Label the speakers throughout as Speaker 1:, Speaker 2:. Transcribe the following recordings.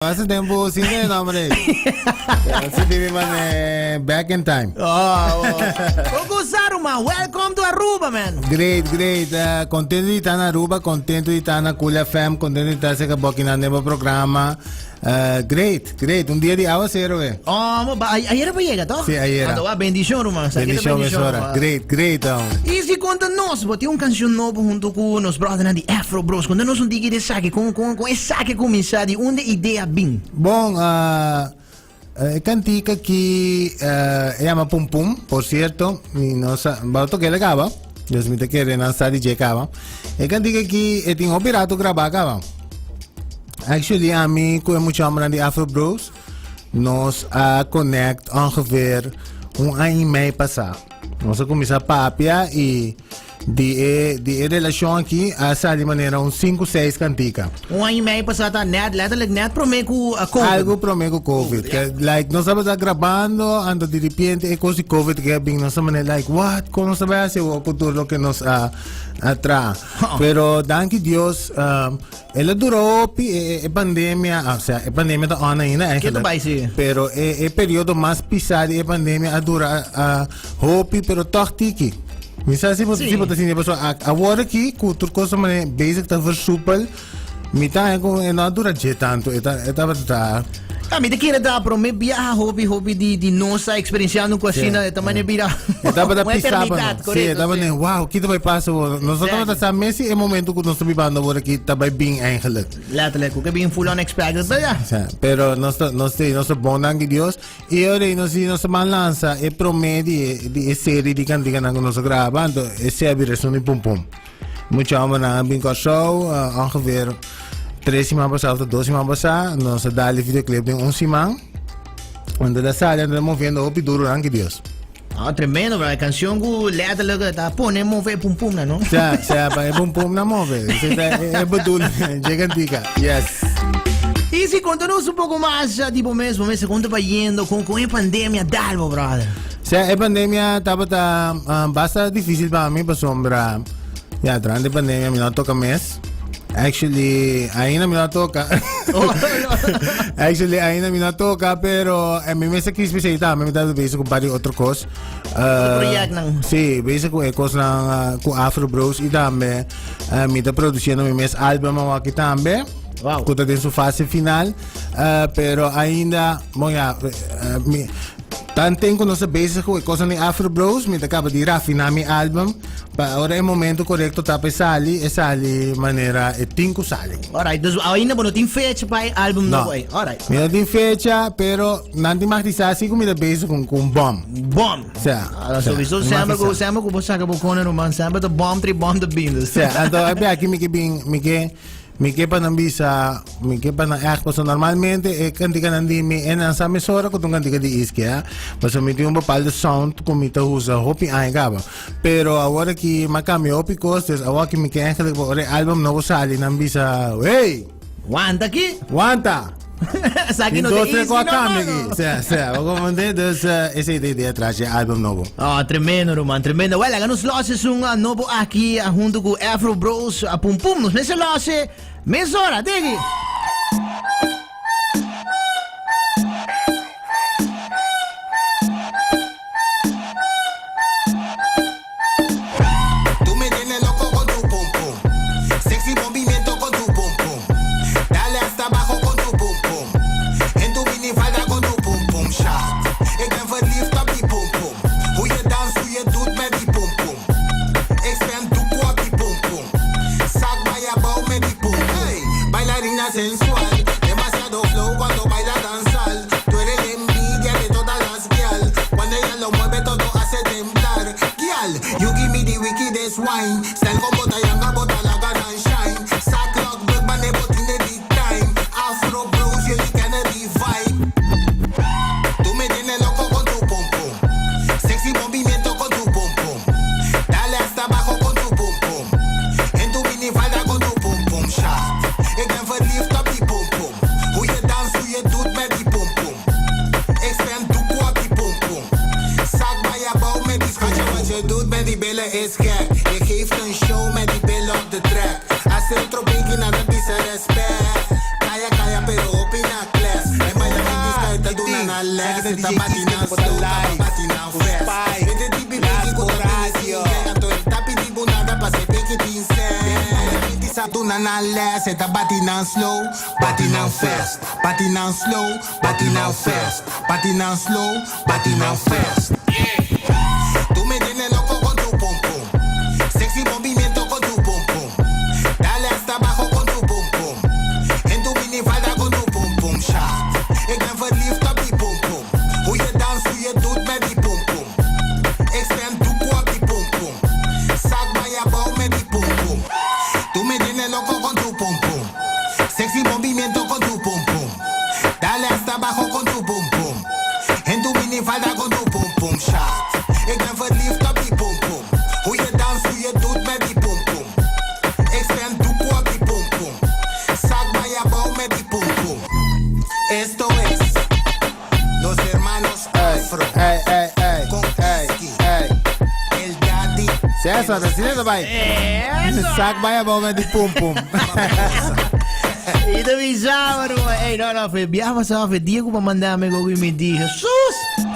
Speaker 1: Hace tempo sin e nombre. Así te man back in time.
Speaker 2: Oh, oh. Saruma, welcome to Aruba, man.
Speaker 1: Great, great. Contento di estar na Aruba, contento di estar na Cool FM, contento di estar cerca Boki na nuevo programa. Great, great. Un dia di aguacero, eh.
Speaker 2: Oh, ba, ayera pa yega, toch?
Speaker 1: Sí, ayera.
Speaker 2: Anto, bendicion, ruman. Sa
Speaker 1: Bendicion, mesora. Great, great.
Speaker 2: Y si conta nos, bo tin un cancion nobo hunto cu nos brother di Afro Bros. Conta nos un tiki de esaki, con esaki cuminsa, di unda idea bin?
Speaker 1: Bon, e cantica aki e yama Pum Pum, por cierto, mi no sa, bo toke le caba, dus mi ta kere nan sa di dje caba. E cantica aki e tin hopi rato graba caba. Actually, ami cu e mucha hombernan di Afro Bros, nos a connect ongeveer un aña y mei pasa. Nos a cuminsa papia y di e, di e relacion aki a sali manera un 5, 6 cantica.
Speaker 2: Un aña y mei pasa ta net, letterlijk net prome cu COVID.
Speaker 1: Algo prome cu COVID.
Speaker 2: COVID, ja.
Speaker 1: Que, like, nos tabata grabando, anto di repente e cos di COVID que bin, nos ta like, what? Con nos ta bay haci awor cu tur loke nos a traha? Pero danki Dios, el a dura hopi, e pandemia, o sea, e pandemia ta on ainda eigenlijk.
Speaker 2: Keto bai, sí.
Speaker 1: Pero e periodo mas pisá di e pandemia a dura hopi, pero toch tiki. Mi sa si bo, si bo ta sinti pasobra awor aki ku tur kos ta manera bezig ta versoepel, mi ta haña ku e no a dura dje tantu, e ta, e tabata ta.
Speaker 2: Ja, mi ta kere ta prome biaha hopi hopi di nos a experienciando ku asina, e ta manera bira
Speaker 1: E tabata
Speaker 2: un
Speaker 1: pisá pa
Speaker 2: eternidad,
Speaker 1: nos. Sí, e
Speaker 2: korekto,
Speaker 1: tabata
Speaker 2: sí.
Speaker 1: ne, wow, ki ta bai pasa awor? Nos no tabata sa mes si e momento ku nos ta bibando awor aki ta bai bin eigenlijk.
Speaker 2: Letterlijk, ku ke bin full unexpected, pero ja.
Speaker 1: Sí, pero nos ta, nos ta, nos ta bon danki Dios. I ora ei nos di nos ta ban lansa e prome di e, di e serie di kantikanan ku nos a graba, anto e se a bira esun di Pum Pum. Mucha hombernan a bin Kòrsou, ongeveer tres siman pasá òf ta dos siman pasá, nos a dal e videoclip den un siman. Anto el a sali, anto el a moviendo hopi duro, danki Dios.
Speaker 2: Ah, tremendo, bro. E canción ku letterlijk ta pone move e pum pum na, no?
Speaker 1: Ja, ja, pa e pum pum na move. Esei ta e bedoeling dje kantika. Yes.
Speaker 2: Y si contanos un poco mas di bo mes, bo mes con ta bayendo con e pandemia dal bo, brother.
Speaker 1: Sea, e pandemia tabata basta difícil pa mi pasobra ya durante e pandemia mi no a toca mes. Actually, ainda mi no a toca. Actually, ainda mi no a toca, pero mi mester kies p'esei tambe, mi tabata bezig cu un par di otro cos.
Speaker 2: Otro projectnan.
Speaker 1: Sí, bezig cu e cosnan cu Afro Bros y tambe mi ta produciendo mi mes album awaki tambe.
Speaker 2: Wow.
Speaker 1: Cu ta den su fase final. Pero ainda, bon ya, mi, tanten cu nos ta bezig cu e cosnan di Afro Bros, mi ta caba di rafina mi album. Pa ora e momento corecto ta pa e sali, e sali manera e tin cu sali.
Speaker 2: Alright, dus ainda bo no tin fecha pa e album
Speaker 1: No.
Speaker 2: nobo ei. Alright.
Speaker 1: Mi no tin fecha, pero nan tin mag di sa si cu mi ta bezig cu un bom.
Speaker 2: Bom.
Speaker 1: Sea,
Speaker 2: Ah,
Speaker 1: sea,
Speaker 2: sowieso
Speaker 1: mi mag
Speaker 2: semper
Speaker 1: di
Speaker 2: cu
Speaker 1: sa.
Speaker 2: semper cu bo saca bo corner ruman, semper ta bom tri bom ta bin. Dus.
Speaker 1: Sea, anto e aki mi ke bin, mi ke Mi ke pa nan bisa, mi ke pa nan ègt, pasobra normalmente e kantikanan di mi e nan sa mesora ku ta un kantika di Iskia, pasobra mi tin un bepaldo sound ku mi ta usa hopi aña kaba. Pero awor aki mi a kambia hopi kos, dus awor aki mi ke ègentlik pa ora e album nobo sali nan bisa, Hey!
Speaker 2: Wanta aki!
Speaker 1: Wanta!
Speaker 2: Esaki
Speaker 1: Tin
Speaker 2: no ta
Speaker 1: dos, tres
Speaker 2: easy
Speaker 1: ku a
Speaker 2: no,
Speaker 1: kambia
Speaker 2: mano.
Speaker 1: aki. Sea, sea, bo komprende? Dus esei ta e idea tras dje album nobo.
Speaker 2: Oh, tremendo, ruman, tremendo. Well, laga nos los esun nobo aki hunto cu Afro Bros. Pum Pum. Nos mester los e mesora, digi.
Speaker 3: Tú me tienes loco con tu pum pum. Sexy movimiento con tu pum pum. Dale hasta abajo con tu pum pum. En tu minifalda con tu pum pum shot. Ik ben verliefd op die pum pum. Hoe je dans, hoe je doet met die pum pum. Ik spend doekoe op die pum pum. Zak bij je bouw met die pum pum. Hey, bailarina sensual. Demasiado flow cuando baila danzal. Tú eres la envidia de todas las gyal. Cuando ella lo mueve todo hace temblar. Gyal, you give me the wickedest wine. Style como Tayanga, bota la gana en shine. Zak lock, buk, maar botine die time. Afro bros, jullie kennen die vibe. Tú me tienes loco con tu pum pum. Sexy movimiento con tu pum pum. Dale hasta abajo con tu pum pum. En tu minifalda con tu pum pum shot. Ik ben verliefd op die pum pum. Hoe je dans, hoe je doet met die pum pum. Ik spend doekoe op die pum pum. Zak bij je bouw met die schatje, wat je doet met die billen is gek. Je geeft een show met die billen op de track. Als er otro pinky, nada dice respect. Kaya, kaya, pero opina. les, ta bati nan slow, ta bati nan fast. Vete di bibi ku ta Radio. Ta pidi bo nada pa se peki tin sen. Sa duna nan les, ta bati nan slow, bati nan fast. Bati nan slow, bati nan fast. Bati nan slow, bati nan fast. Tú me tienes loco con tu pum pum. Sexy movimiento con tu pum pum. Dale hasta abajo con tu pum pum. En tu minifalda con tu pum pum shot. Ik ben verliefd op die pum pum. Hoe je dans, hoe je doet met die pum pum. Ik stem doekoe op die pum pum. Zak bij je bouw met die pum pum. Tú me tienes loco con tu pum pum. Sexy movimiento con tu pum pum. Dale hasta abajo con tu pum pum. En tu minifalda con tu pum pum shot. Ik ben verliefd op die pum pum. Hoe je dans, hoe je doet met die pum pum. Ik stem doekoe op die pum pum. Zak bij je bouw met die pum pum. Esto es Los Hermanos Afro.
Speaker 1: Ey, ey, ey,
Speaker 3: Con
Speaker 1: ey,
Speaker 3: Iski.
Speaker 1: ey.
Speaker 3: El Daddy.
Speaker 1: César, asina ta bai. Sak bai abou met die pum pum.
Speaker 2: E ta bisa, ruman. Ey, no, no, fe biaha pasá, fe dia ku bo a manda mi gogo i mi di, Jesus!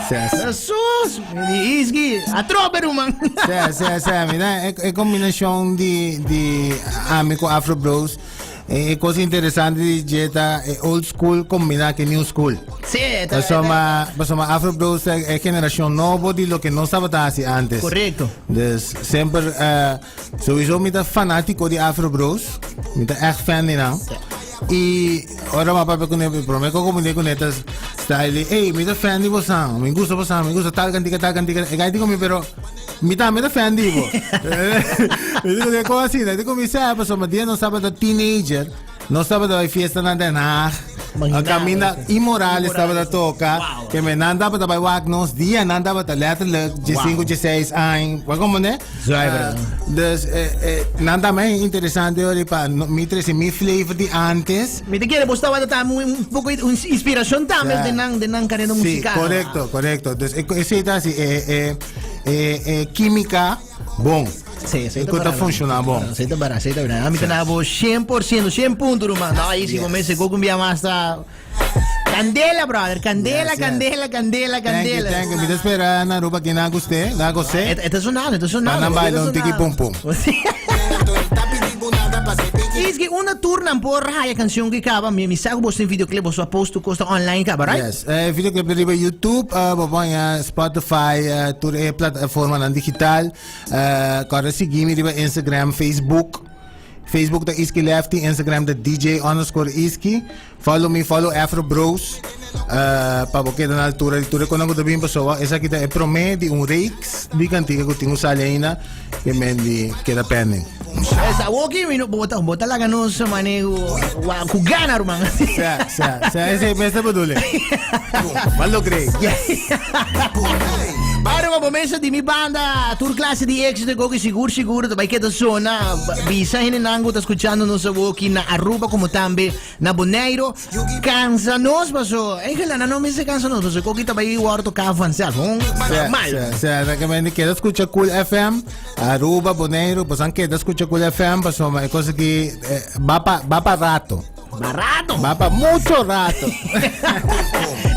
Speaker 1: César.
Speaker 2: Jesus! Mi di, Iski, atrobe, ruman.
Speaker 1: César, César, César. Mira, e kombinashon di ami ku Afro Bros. E kos interesante di dje ta e old school kombiná ku e new school.
Speaker 2: Sí, ta.
Speaker 1: Pasobra, pasobra Afro Bros ta e generashon nobo di loke nos tabata hasi antes.
Speaker 2: Korekto.
Speaker 1: Dus semper, souiso mi ta fanátiko di Afro Bros. Mi ta ègt fan di nan. I ora mi a papia kuné, promé ku a komuniká kuné ta style di, ey, mi ta fan di bosan, mi gusta bosan, mi gusta tal kantika, tal kantika. E kai di ku mi, pero. Mi tambe ta fan di bo. Mi dico, de kon asina? Dico, mi sa, pasobra dia nos tabata teenager, nos tabata bai fiesta na Den Haag.
Speaker 2: Imagina,
Speaker 1: Caminda Immorales tabata toca.
Speaker 2: Wow.
Speaker 1: Que me nan tabata bai wak nos dia, nan tabata letterlijk 15, 16 aña. Wa como ne?
Speaker 2: Zuiver.
Speaker 1: Dus nan tambe interesante ori pa mi trece mi flavor di antes.
Speaker 2: Mi ta kere bo tabata tambe un poco un inspiracion tambe den nan carrera musical.
Speaker 1: Sí, correcto, correcto. Dus esey ta así, e química bon.
Speaker 2: Sí, esey
Speaker 1: E
Speaker 2: ta
Speaker 1: ku ta
Speaker 2: bará.
Speaker 1: funciona bon.
Speaker 2: Esey ta bará, esey ta bará. Ami ta na bo 100%, 100 punto, ruman. No, ahí si comenzá go cumbia mas ta Candela, brother. Candela, candela, candela,
Speaker 1: Thank you,
Speaker 2: candela.
Speaker 1: thank you. Mi ta spera na Aruba ki nan gust'é, nan gos'é.
Speaker 2: E ta sonando, e ta sonando.
Speaker 1: Pa nan baila un tiki pum pum.
Speaker 2: Is que unda tur nan por haya canción ki caba, mi sa ku bo tin videoclip, bo a post tu costa online caba, right?
Speaker 1: Yes, videoclip ta riba YouTube, bo por haña Spotify, tur e plataformanan digital. Kòrda sigui mi riba Instagram, Facebook. Facebook ta Iski Lefty, Instagram ta DJ_Iski. Follow mi, follow Afro Bros. Pa bo keda na altura di tur e konan ku ta bin pasobra esaki ta e promé di un reeks di kantika ku tin ku sali ainda ke men di keda pending.
Speaker 2: Esa woki mi no bota bota laga nos mane ku gana ruman.
Speaker 1: Sa, sa, sa, esei mes ta bedoeling. M'a logré. Yes!
Speaker 2: Ahora bo mesa di mi banda tur clase di éxito goki sigur sigur ta bai keda sona bisa hendenan ku ta skuchando nos awoki na Aruba komo tambe Na Boneiro, cansa nos paso. Eigenlijk nan no mester cansa nos paso. Koki ta bay word toca vanzelf. Gewoon normal.
Speaker 1: Se, se, se, que keda escucha Cool FM, Aruba, Boneiro, pues han keda escucha Cool FM, paso e cosa que va pa rato.
Speaker 2: Barato.
Speaker 1: Va pa mucho rato.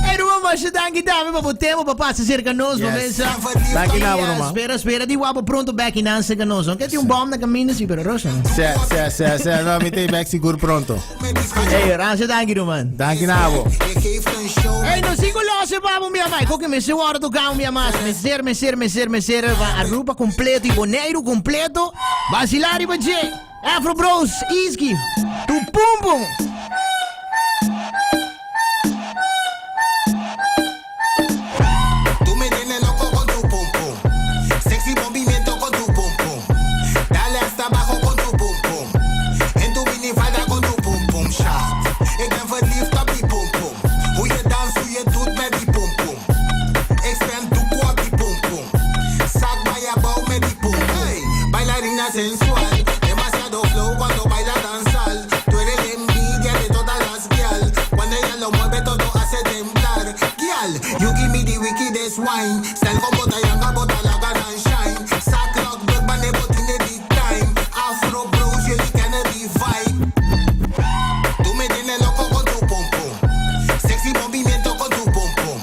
Speaker 2: Hey, Ruman, masha danki tambe pa bo tempo pa pasa cerca nos,
Speaker 1: Yes.
Speaker 2: mesa.
Speaker 1: Danki na bo, Ruman.
Speaker 2: Spera, spera di wabo pronto back in cerca nos. Aunque tin un bom na camino, sí, pero rosa.
Speaker 1: Se, se, se, se, no, mi te back sigur pronto.
Speaker 2: Hey, masha danki, Ruman.
Speaker 1: Danki na bo.
Speaker 2: Hey, no sigo lose pa mi amai. Koke me se word tocar mi amai. Meser, meser, meser, meser. Va Aruba completo y Bonaire completo. Vacilar y bache. Afro Bros, Iski. Tu pum pum.
Speaker 3: Tú me tienes loco con tu pum pum. Sexy movimiento con tu pum pum. Dale hasta abajo con tu pum pum. En tu minifalda con tu pum pum shot. Ik ben verliefd op die pum pum. Hoe je dans, hoe je doet met die pum pum. Ik spend doekoe op die pum pum. Zak bij je bouw met die pum pum. Hey, bailarina sensual. Demasiado flow cuando baila danzal. Tú eres la envidia de todas las gyal. Cuando ella lo mueve todo hace temblar. Gyal, you give me the wickedest wine. Style como Tayanga, bota la and shine. Zaklock, druk, maar bot in die time. Afro bros, jullie kennen die vibe. Tú me tienes loco con tu pum pum. Sexy movimiento con tu pum pum.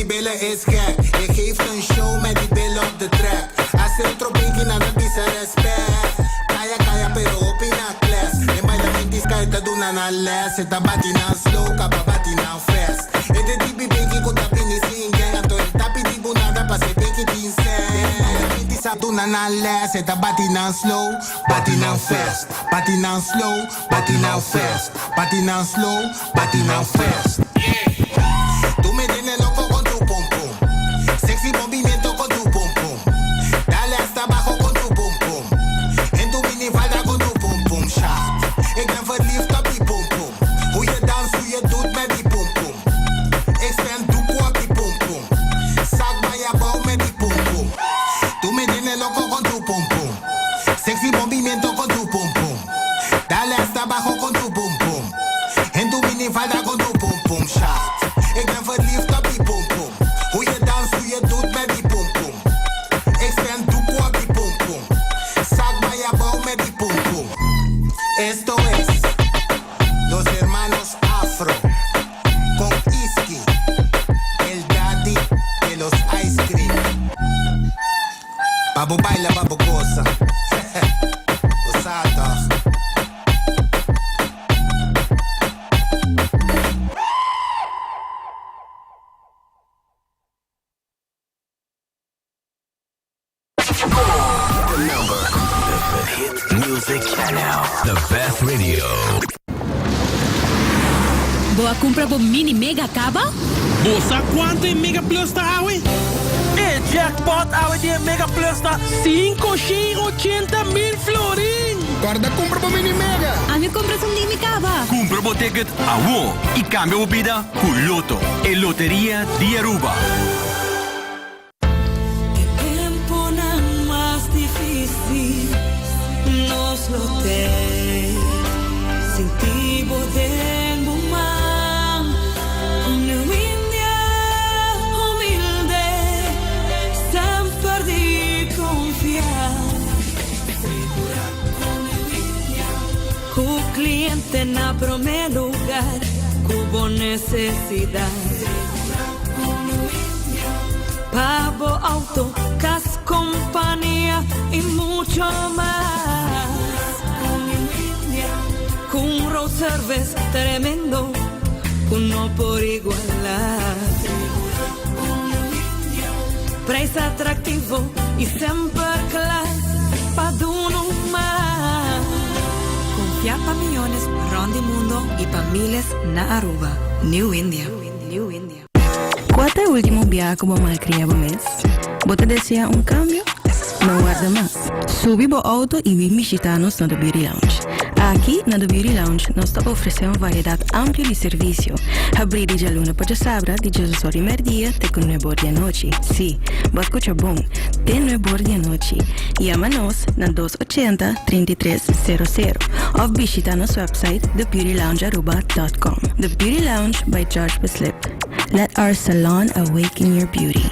Speaker 3: Die billen is gek. Je geeft een show met die billen op de track. Als otro pinky na bisa respect. Kaya kaya pero hopi na class. En bij de mentis kan je doen aan les. E ta bati nan slow, kaba bati nan fast. E de dibi pinky ku tapini sing gang. Anto e tapi di bunada pa se pinky tin sen. Sa duna nan les. E ta bati nan slow, bati nan fast. Bati nan slow, bati nan fast. Bati nan slow, bati nan fast. Tú me tienes loco con tu pum pum. Sexy movimiento con tu pum pum. Dale hasta abajo con tu pum pum. En tu mini falda con tu pum pum shot. Ik ben verliefd op die pum pum. Hoe je dans, hoe je doet met die pum pum. Ik spend doekoe op die pum pum. Zak bij je bouw met die pum pum. Tú me tienes loco con tu pum pum. Sexy movimiento con tu pum pum. Dale hasta abajo con tu pum pum. En tu mini falda con tu pum pum shot. Ik ben verliefd op die pum pum. Hoe je dans, hoe je doet met die pum pum. Ik spend doekoe op die pum pum. Zak bij je bouw met die pum pum. Esto es Los Hermanos Afro con Iski, el daddy de los ice cream. Babo baila, babo goza. O toch.
Speaker 4: Hit Music Channel. The best radio.
Speaker 5: Bo a cumpra bo Mini Mega caba?
Speaker 6: Bo sa cuanto e Mega Plus ta awe? E jackpot awe di Mega Plus ta 580 mil florin!
Speaker 7: Corda cumpra bo Mini Mega!
Speaker 5: Ami a cumpra esun di mi caba.
Speaker 8: Cumpra bo ticket awo y cambia bo bida cu Lotto, e loteria di Aruba.
Speaker 9: Temponan mas dificil nos lo tey sinti bo den bo man. Un India humilde, semper di confiansa. Cu cliente na prome lugar, cu bo necesidad. Pa bo auto, cas, compania y mucho mas. Cu road service tremendo, no por iguala. Prijs atractivo y semper cla pa duna mas.
Speaker 10: Confia pa miyones rond di mundo y pa miles na Aruba. New India. New India.
Speaker 11: Cua ta e ultimo biaha cu bo a malcria bo mes? Bo ta desea un cambio? No warda mas. Subi bo auto y bin bishita nos na The Beauty Lounge. Aki na The Beauty Lounge nos ta ofrece un variedad amplio di servicio. Habri di djaluna pa djasabra di djesdos or di merdia te cu nuebe or di anochi. Si, bo a scucha bon, te nuebe or di anochi. Yama nos na dos 80 33 0 0 of bishita nos website thebeautyloungearuba.com. The Beauty Lounge by George Bislip. Let our salon awaken your beauty.